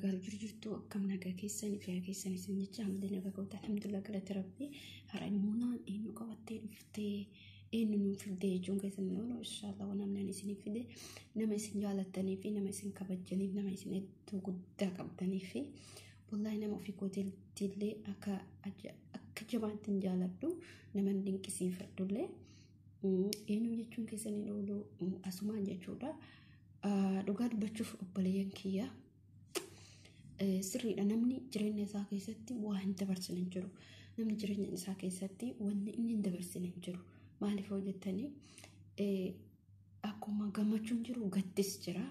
Wabarakaatu. Jirtu akkam nagaa keessan fayyaa keessan isin jecha hamdi nagaa goota alhamdulillah galata rabbii. Har'a immoo eenyu qabattee dhuftee eenyu nuuf fidee jechuun keessan oolu inshaallah waan namni isin fide nama isin jaalattanii fi nama isin kabajjaniif nama isin hedduu guddaa qabdanii fi wallahi nama ofii kootiillee akka akka jabaatti hin jaaladhu nama hin dinqisiifadhullee eenyu jechuun keessan oolu asumaan jechuudha. Dhugaa dubbachuuf obboleeyyan kiyya sirriidha, namni jireenya isaa keessatti waa hin dabarsine hin jiru. Namni jireenya isaa keessatti wanni inni hin dabarsine hin jiru. Maaliif hoo jettanii, akkuma gammachuun jiru gaddis jira.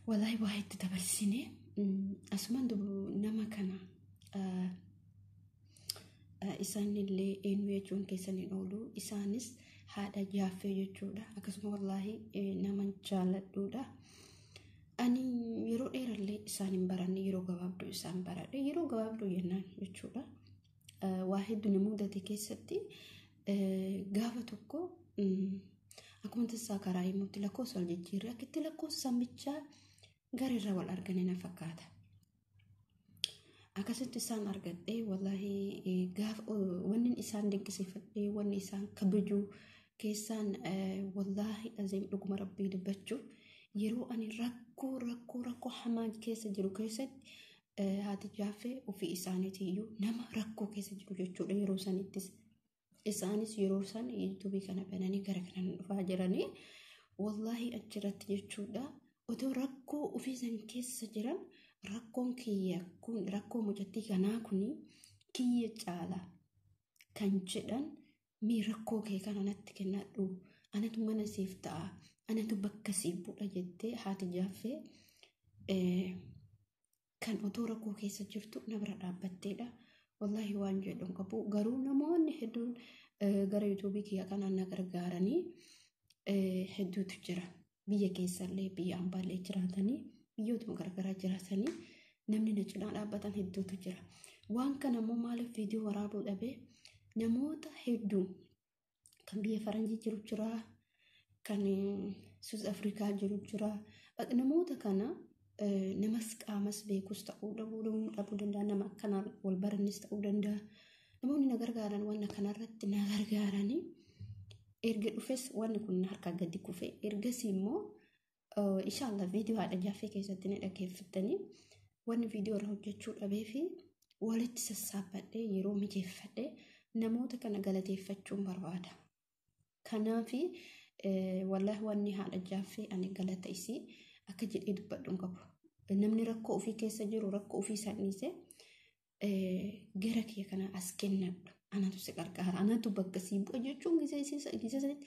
Walaahi waa itti dabarsine asumaan nama kana isaanillee eenyu jechuun keessan hin oolu. Isaanis haadha Jaaffee jechuudha. Akkasuma wallaahi nama jaaladhuudha. Ani yeroo dheerallee isaan hin baranne, yeroo gabaabduu isaan baradhe, yeroo gabaabduu jennaan jechuudha. Waa hedduu na mudate keessatti gaafa tokko akkuma tasaa karaa himutti lakkoofsa wal jijjiirre, akka itti lakkoofsa bichaa gara irra wal argane na fakkaata. Akkasitti isaan argadhee wallaahi gaafa wanni isaan dinqisiifadhee wanni isaan kabajuu keessaan wallaahi azeem dhuguma rabbii dubbachuuf yeroo ani rakkoo rakkoo rakkoo hamaa keessa jiru keessatti haati Jaaffee ofii isaaniitiyyuu nama rakkoo keessa jiru jechuudha yeroo sanittis. Isaanis yeroo san yuutuubii kana bananii gara kana dhufaa jiranii wallaahi achirratti jechuudha. Otoo rakkoo ofii san keessa jiran rakkoon kiyya kun rakkoo mucattii kanaa kun kiyya caala kan jedhan, mee rakkoo kee kana natti kennadhu, anatu mana siif ta'a, anatu bakka siif bu'a jettee haati Jaaffee kan otoo rakkoo keessa jirtu na bira dhaabbatteedha. Wallaahi waan jedhu hin qabu. Garuu namoonni hedduun gara yuutuubii kiyya kanaan na gargaaranii hedduutu jira. Biyya keessallee biyya ambaallee jiraatanii biyyootuma garagaraa jiraatanii namni na cinaa dhaabbatan hedduutu jira. Waan kana immoo maaliif viidiyoo waraabuu dhabee, namoota hedduu kan biyya faranjii jiru jira, kan Suus Afrikaa jiru jira. Namoota kana namas qaamas beekus ta'uu dhabuu danda'a, nama akkanaan wal barannis ta'uu danda'a. Namoonni na gargaaran waan kanarratti na gargaaranii erga dhufes wanni kun harkaa gadi kufe. Ergasii immoo inshaallah viidiyoo haadha Jaaffee keessatti ni dhaggeeffattanii wanni viidiyoo irra hojjechuu dhabee fi walitti sassaabbadhee yeroo mijeeffadhee namoota kana galateeffachuun barbaada. Kanaafi wallaahi wanni haadha Jaaffee ani galata isii akka jedhee dubbadhu hin qabu. Namni rakkoo ofii keessa jiru rakkoo ofii isaan dhiisee gara kiyya kana as kennadhu. Anatu si gargaara. Anatu bakka sii bu'a jechuun gisee sanitti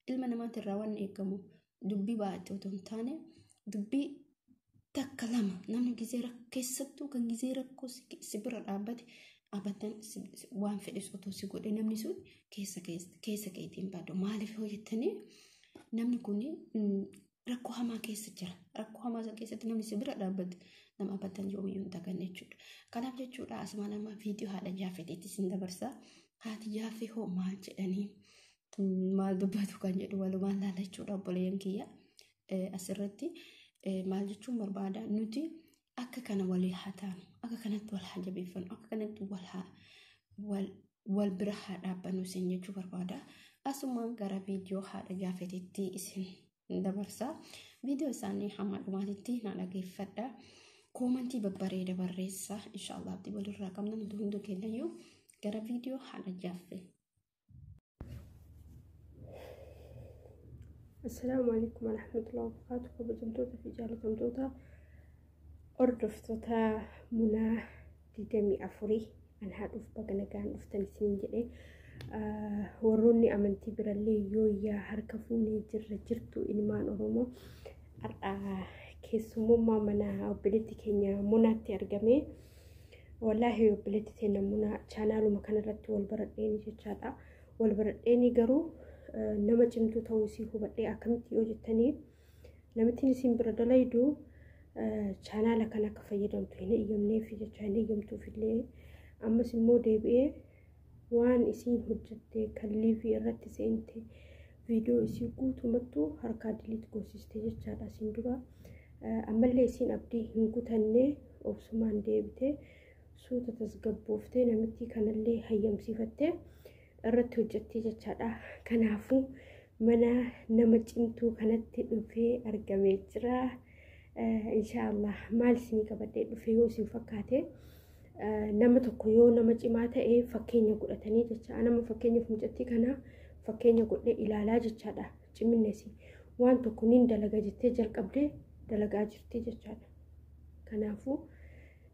ilma namaatti irraa waan eegamu dubbii baay'ate otoo hin taane dubbii takka lama namni gisee keessattuu kan gisee rakkoo si bira dhaabbate abadan waan fedhes otoo si godhe namni sun keessa keessa keetiin badu. Maaliif hoo jettanii, namni kun rakkoo hamaa keessa jira. Rakkoo hamaa sana keessatti namni si bira dhaabbate nama abadan yoomiyyuu hin daganne jechuudha. Kanaaf jechuudha asuma nama viidiyoo haadha Jaaffeetiitti isin dabarsa. Haati Jaaffee hoo maal jedhanii maal dubbatu kan jedhu walumaan laala jechuudha obboleeyyan kiyya. Asirratti maal jechuun barbaada, nuti akka kana walii haa taanu, akka kanatti wal haa jabeeffannu, akka kanatti wal haa wal bira haa dhaabbannu isin jechuu barbaada. Asumaan gara viidiyoo haadha Jaafeetiitti isin dabarsa. Viidiyoo isaanii hamma dhumaatitti na dhageeffadha. Koomantii babbareeda barreessa. Inshaallah abdii walirraa qabna nuti hundi keenyayyuu. Gara viidiyoo haadha Jaaffee. Assalaamu alaikum warahmatullahi wabarakatuh. Kabajamtoota fi jaalatamtoota hordoftoota Munaa 24, an haadhuuf baga nagaan dhuftan isiniin jedhee, warroonni amantii birallee yooyyaa harka fuunee jirra jirtu ilmaan Oromoo. Har'a keessummummaa mana obboleetti keenya Munaatti argame. Wallaahi obboleetti teenya Munaa chaanaaluma kanarratti wal baradheeni jechaadha. Wal baradheeni garuu nama cimtuu ta'uu isii hubadhee. Akkamitti yoo jettanii, namittiin isin bira dalaydu chaanaala kana akka fayyadamtu hin eeyyamneef jecha, hin eeyyamtuufillee. Ammas immoo deebi'ee waan isiin hojjette kan liivii irratti seente viidiyoo isii guutumattuu harkaa delete goosiste jechaadha. Isin dura Ammallee isiin abdii hin kutanne, obsumaan deebitee suuta tasgabbooftee namittii kanallee hayyamsiifattee irratti hojjettee jechaadha. Kanaafuu mana nama cimtuu kanatti dhufee argamee jira. Inshaallah maal isinii qabadhee dhufee yoo isin fakkaate, nama tokko yoo nama cimaa ta'e fakkeenya godhatanii jecha, nama fakkeenyaaf mucattii kana fakkeenya godhee ilaalaa jechaadha. Ciminni isii waan tokko nin dalaga jettee jalqabdee dalagaa jirti jechaadha. Kanaafuu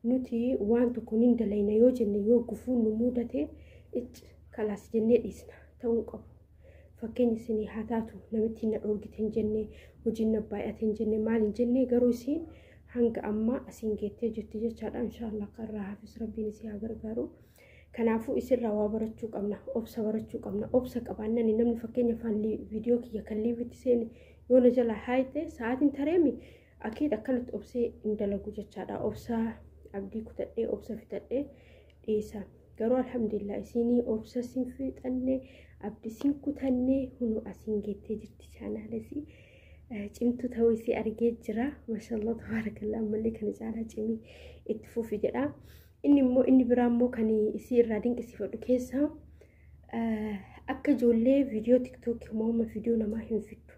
nuti waan tokko nin dalayna yoo jenne, yoo gufuun nu mudate icci kalaas jennee dhiisna, ta'uu qabu. Fakkeenya isinii haa taatu, namitti na dhoorgite hin jenne, hojiin na baay'ate hin jenne, maal hin jenne, garuu isiin hanga ammaa asiin geettee jirti jechaadha. Inshaallah kan irraa hafis Rabbiin isii haa gargaaru. Kanaafuu isirraa waa barachuu qabna, obsa barachuu qabna. Obsa qabaannani namni fakkeenya afaan viidiyoo kiyya kan liivitti seene yoo na jalaa haayite sa'aatiin tareemi akiid akkanatti obsee hin dalagu jechaadha. Obsa abdii kutadhee obsa fixadhee dhiisa. Garuu alhamdulillah isinii obsa sin fixanne, abdii sin kutanne, hunu asiin geettee jirti. Chaanaalesii cimtuu ta'uu isii argee jira. Mashallah, tabarakallah, ammallee kana caalaa cimii itti fufi jedha. Inni immoo inni biraa immoo kan isii irraa dinqisiifadhu keessaa akka ijoollee viidiyoo TikTokii uumama viidiyoo namaa hin fiddu.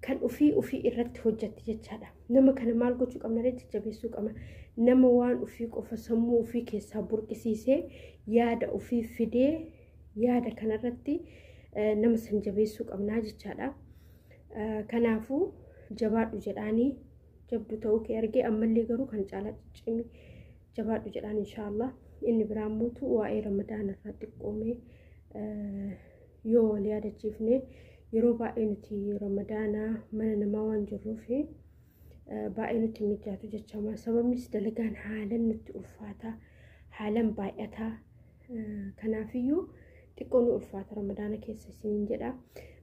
Kan ofii ofii irratti hojjatti jechaadha. Nama kana maal gochuu qabna? Jajjabeessuu qabna. Nama waan ofii qofa sammuu ofii keessaa burqisiisee yaada ofii fidee yaada kanarratti nama san jabeessuu qabnaa jechaadha. Kanaafuu jabaadhu jedhaanii, jabdu ta'uu kee argee, ammallee garuu kan caalaa cimi jabaadhu jedhaan inshaallah. Inni biraa immoo waa'ee Ramadaana irraa xiqqoomee yoo wal yaadachiifne, yeroo baay'ee nuti Ramadaana mana namaa waan jirruuf baay'ee nutti mijaatu jechama. Sababnis dalagaan haalan nutti ulfaata, haalan baay'ataa. Kanaafiyyuu xiqqoo nu ulfaata Ramadaana keessa isiniin jedha.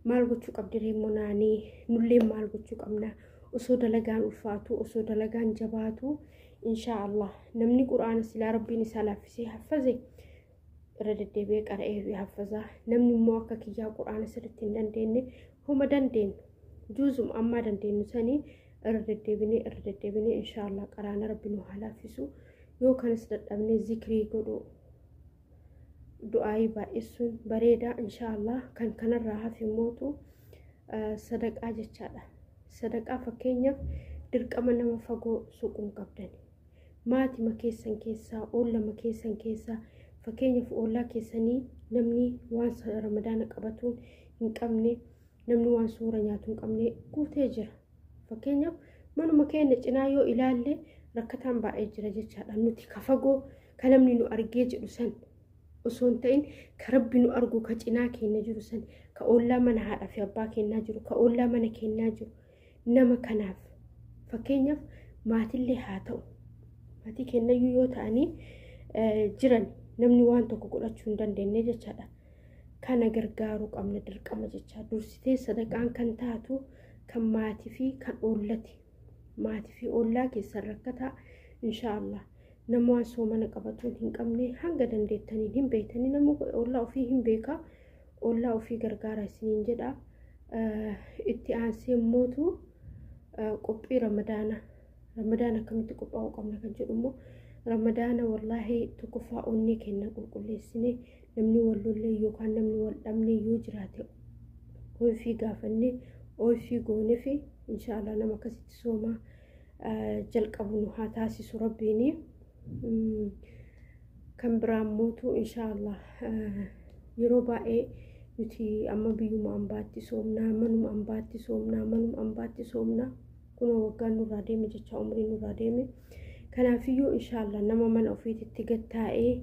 Maal gochuu qabdi reemmoo naanii, nullee maal gochuu qabna? Osoo dalagaan ulfaatu, osoo dalagaan jabaatu, inshaallah namni Quraana silaa Rabbiin isaa laaffisee haffaze irra deddeebi'ee qara'ee haffazaa. Namni immoo akka kiyyaa Quraana sirriitti hin dandeenye, homa dandeenyu juuzuma ammaa dandeenyu sanii irra deddeebinee irra deddeebinee inshaallah qaraana, Rabbi nu haa laaffisu. Yoo kanas dadhabnee zikrii godhu, du'aayii baay'isuun bareedaa inshaallah. Kan kanarraa hafe mootu sadaqaa jechaadha. Sadaqaa fakkeenyaaf dirqama nama fagoo suquun qabdani. Maatima keessan keessaa, oollama keessan keessaa, fakkeenyaaf oollaa keessanii namni waan Ramadaana qabatuun hin qabne, namni waan suura nyaatu hin qabne guutee jira. Fakkeenyaaf manuma keenya cinaa yoo ilaalle rakkataan baay'ee jira jechaadha. Nuti ka fagoo ka namni nu argee jedhu san osoo hin ta'in, ka Rabbi nu argu, ka cinaa keenya jiru san, ka oollaa mana haadhaa fi abbaa keenyaa jiru, ka oollaa mana keenyaa jiru, nama kanaaf fakkeenyaaf maatillee haa ta'u, maatii keenyayyuu yoo ta'anii jiran namni waan tokko godhachuu hin dandeenye jechaadha. Kana gargaaruu qabna dirqama jecha. Dursitee sadaqaan kan taatu kan maatii fi kan oollati. Maatii fi oollaa keessan rakkataa inshaallah. Nama waan soomana qabatuun hin qabne hanga dandeettaniin hin beektanii, nama oollaa ofii hin beekaa, oollaa ofii gargaara isiniin jedha. Itti aansee immootu qophii Ramadaana. Ramadaana akkamitti qophaa'uu qabna kan jedhu immoo, Ramadaana wallaahi tokkoffaa onnee keenya qulqulleessine, namni wal lollee yookaan namni wal dhabne yoo jiraate ofii gaafannee ofii goonee fi inshaallah nama akkasitti soomaa jalqabu nu haa taasisu Rabbiini. Kan biraa immootu inshaallah yeroo baay'ee nuti amma biyyuma ambaatti soomnaa, manuma ambaatti soomnaa, manuma ambaatti soomnaa, kunoo waggaan nurraa deeme jecha, umriin nurraa deeme. Kanaafiyyuu inshaallah nama mana ofiititti gad taa'ee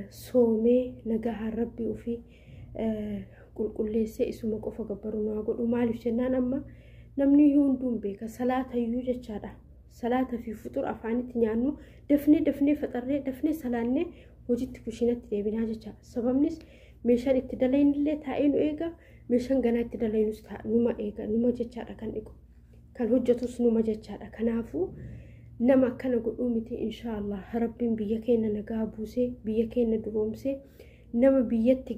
soomee nagahaan Rabbii ofii qulqulleessee isuma qofa gabbaru naa godhu. Maaliif jennaan, amma namni iyyuu hunduu hin beeka salaatayyuu jechaadha. Salaata fi fuxur afaanitti nyaannu dafnee dafnee faxarree dafnee salaannee hojiitti kushiinatti deebinaa jechaadha. Sababnis meeshaan itti dalaynillee taa'ee nu eega, meeshaan ganaa itti dalaynus numa eega, numa jechaadha, kan dhiqu kan hojjetus numa jechaadha. Kanaafuu nama akkana godhuu miti. Inshaallah Rabbiin biyya keenya nagaa buusee, biyya keenya duroomsee, nama biyyatti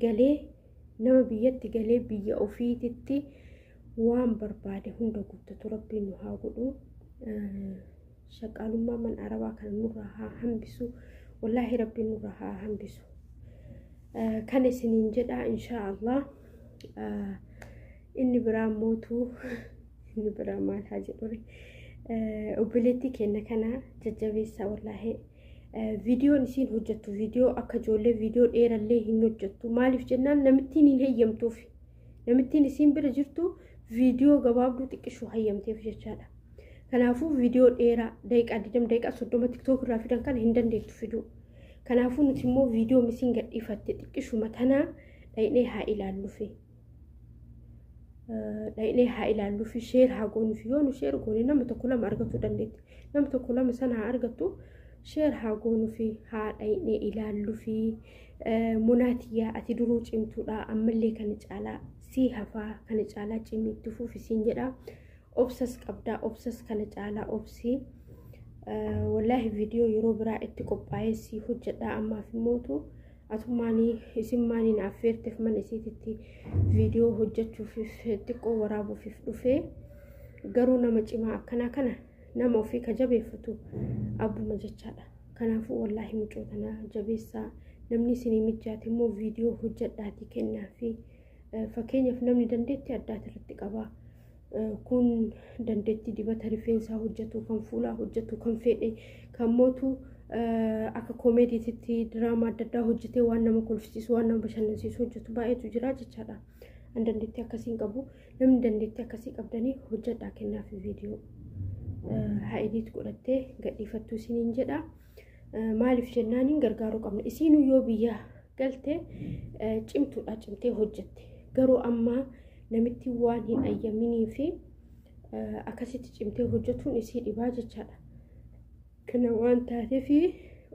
galee biyya ofiititti waan barbaade hunda guuttatu Rabbiin nu haa godhu. Shaqaalummaa mana arabaa kana nurraa haa hambisu. Wallaahi rabbiin nurraa haa hambisu. Kan isiniin jedha inshaa Allah. Inni biraa mootuu inni biraa maal haa jedhure, obboleettii keenya kana jajjabeessaa wallaahi. Viidiyoon isiin hojjettu viidiyoo akka ijoollee viidiyoo dheerallee hin hojjettu. Maaliif jennaan namittiin hin heeyyamtuuf. Namittiin isiin bira jirtu viidiyoo gabaabduu xiqqishuu hayyamteef jechaadha. Kanaafuu viidiyoo dheeraa daqiiqaa 20 daqiiqaa 30 TikTok irraa fidan kana hin dandeettu fiduu. Kanaafuu nuti immoo viidiyoo isiin gadhiifatte xiqqishuma tanaa dhaqnee haa ilaalluufi. Dhaqnee haa ilaalluufi, share haa goonuufi. Yoo nu share goone nama tokko lama argachuu dandeetti. Nama tokko lama sana haa argattu, share haa goonuufi, haa dhaqnee ilaalluufi. Munaatiyyaa, ati duruu cimtuudha, ammallee kana caalaa sii hafaa, kana caalaa cimii itti fufi siin jedha. Obsas qabdaa, obsas kana caalaa obsii. Wallaahi viidiyoo yeroo biraa itti qophaa'ee sii hojjedha. Ammaaf immootu atummaanii isin maaniin affeerteef mana isiititti viidiyoo hojjechuuf xiqqoo waraabuuf dhufee. Garuu nama cimaa akkanaa kana nama ofii ka jabeeffatu abbuma jechaadha. Kanaafuu wallaahi mucoo kana jabeessaa. Namni isinii mijaate immoo viidiyoo hojjedhaatii kennaa fi fakkeenyaaf namni dandeettii addaati irratti qaba. Kun dandeettii dibata rifeensaa hojjetu, kan fuulaa hojjetu, kan fedhe, kan mootu akka koomeediititti diraamaa adda addaa hojjetee waan nama kolfisiisu, waan nama bashannansiisu hojjetu baay'eetu jira jechaadha. An dandeettii akkasii hin qabu. Namni dandeettii akkasii qabdanii hojjedhaa kennaaf viidiyoo. Haa edit godhattee gadhiifattuu isiniin jedha. Maaliif jennaaniin gargaaruu qabna. Isiinuu yoo biyya galte cimtuudha, cimtee hojjette. Garuu amma namitti waan hin ayyaminii fi akkasitti cimtee hojjetuun isii dhibaa jechaadha. Kana waan taateef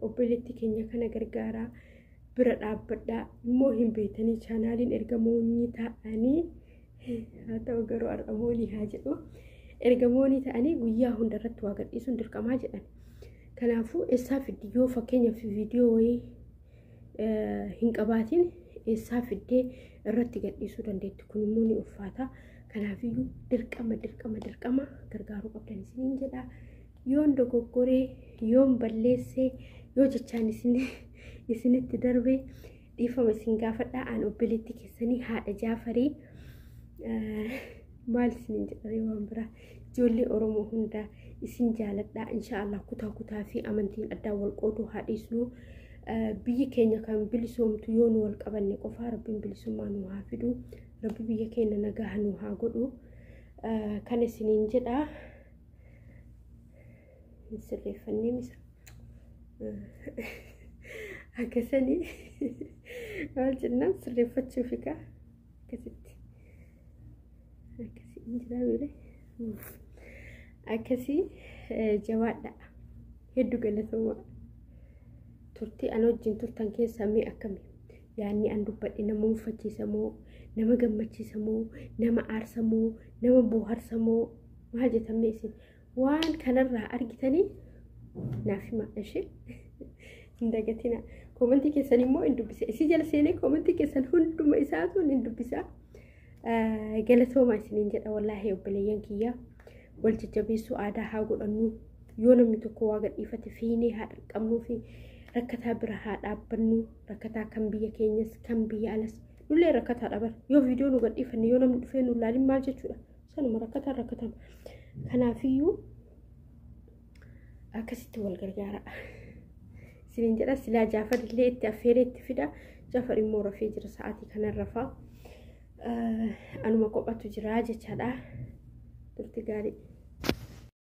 obboleettii keenya kana gargaaraa, bira dhaabbadhaa. Immoo hin beektanii chaanaaliin ergamoonni ta'anii haa ta'u, garuu har'amoonii haa jedhu, ergamoonni ta'anii guyyaa hundarratti waa gadhiisuun dirqamaa jedhan. Kanaafuu eessaa fiddi yoo fakkeenyaaf viidiyoo wayii hin qabaatin, eessaa fiddee irratti gadhiisuu dandeetti? Kun immoo ni ulfaata. Kanaafiyyuu dirqama dirqama dirqama gargaaruu qabdan isiniin jedha. Yoon dogoggoree, yoon balleessee, yoo jechaan isinitti darbe dhiifama isin gaafadha. Aan obboleettii keessanii haadha Jaafarii. Maal isiniin jedhanii waan biraa, ijoollee Oromoo hundaa isin jaaladha. Inshaallah kutaa kutaa fi amantiin addaan wal qooduu haa dhiisnu. Biyyi keenya kan bilisoomtu yoo nu wal qabanne qofaa. Rabbiin bilisummaa nu haa fidu. Rabbi biyya keenya nagaa nu haa godhu. Kan isiniin jedha. Hin sirreeffannee misa. Akkasanii maal jennaan sirreeffachuuf egaa akkasitti. Akkasii hin jiraa miire. Akkasii jabaadha. Hedduu galatoomaa. Turtii ana wajjin turtan keessaa mee akkami? Yaadni an dubbadhe nama mufachiisa moo, nama gammachiisa moo, nama aarsa moo, nama bohaarsa moo, maal jettan isin? Waan kanarraa argitanii naaf himaa ishee hin dagatina. Koomantii keessan immoo hin dubbisa. Isii jala seenee koomantii keessan hunduma isaatu hin dubbisa. Galatoomaa isiniin jedha wallaahi obboleeyyan kiyyaa. Wal jajjabeessuu aadaa haa godhannu. Yoo namni tokko waa gadhiifate fiinee haa dhaqqabnuu fi rakkataa bira haa dhaabbannu. Rakkataa kan biyya keenyas kan biyya alas nullee rakkataadha bara. Yoo viidiyoo nu gadhiifanne yoo namni dhufee nu ilaalin maal jechuudha? Sanuma rakkataan rakkatama. Kanaafiyyuu akkasitti wal gargaara isiniin jedha. Silaa Jaafar illee itti affeeree itti fida. Jaafar immoo rafee jira, sa'aatii kanan rafaa. Anuma qophatu jira jechaadha. Turti gaarii.